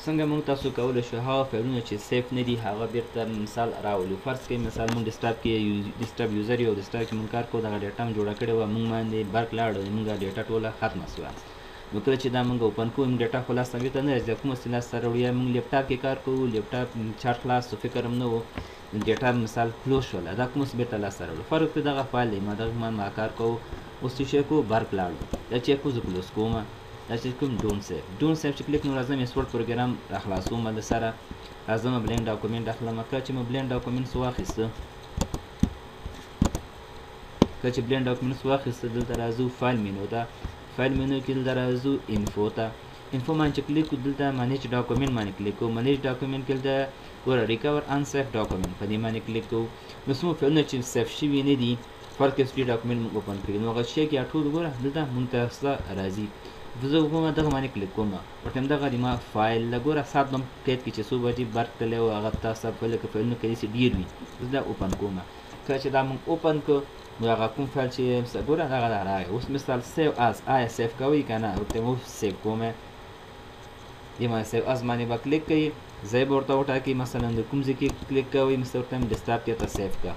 څنګه موږ تاسو کولی شو هغه فایلونه چې save نه دي هغه بیرته مثال راولو؟ فرض کړئ مثال موږ ډیسکټاپ کې desktop user یو، ډیسکټاپ کې موږ کار کوو، دغه data مو جوړه کړې وه، موږ باندې برق لاړ، موږ data ټوله ختمه سوه. نو کله چې دا موږ open کوو، موږ data خو لاسته بیرته نه راځي، کوم څه لاسته راوړو. یا موږ لپټاپ کې کار کوو، لپټاپ چارج خلاص سو، فکر هم نه و، data مثال close شوله، دا کوم څه بیرته لاسته راوړو. فرض کړئ دغه فایل دی، ما دغه ما کار کوو، اوس چې شی کوو برق لاړو، دا چې کوو زه close کوم، دا چې کوم don't save، don't save چې کلیک، نو راځم MS Word program راخلاصوم، له سره راځم blank document اخلم. کله چې مو blank document واخیسته، کله چې blank document واخیسته، دلته راځو file menu ته، file menu کې دلته راځو info ته، info باندې چې کلیک کړو، دلته manage document باندې کلیک کوو. manage document کې دلته ګوره recover unsaved document، په دې باندې کلیک کوو. نو څومره فایلونه چې save شوي نه دي، فرض کړئ چې document موږ open کړي، نو هغه شی کې ټول ګوره دلته مونږ ته څه راځي. زه کوم دغه باندې کلیک کوم، ورته دغه د ما فایل له ګوره سات بم قید کې چې څو بجې برق تللی و، هغه تاسو فایل که فایلونه کې داسې ډېر وي، زه دا open کوم. کله چې دا موږ open کړو، نو هغه کوم فایل چې ګوره هغه دا راغی. اوس مثال save as، آیا save کوئ که نه؟ ورته مو save کوم، دې باندې save as باندې به کلیک کوئ، ځای به ورته وټاکئ، مثلا د کوم ځای کې کلیک کوئ، مثلا ورته ډیسکټاپ کې ته save کړه،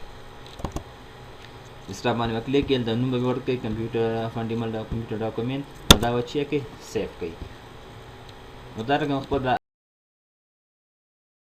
ډیسکټاپ باندې به کلیک کوئ، د نوم به ورکړئ کمپیوټر فنډیمل کمپیوټر document، او دا به چې کوئ save کوئ. نو دا رقم خپل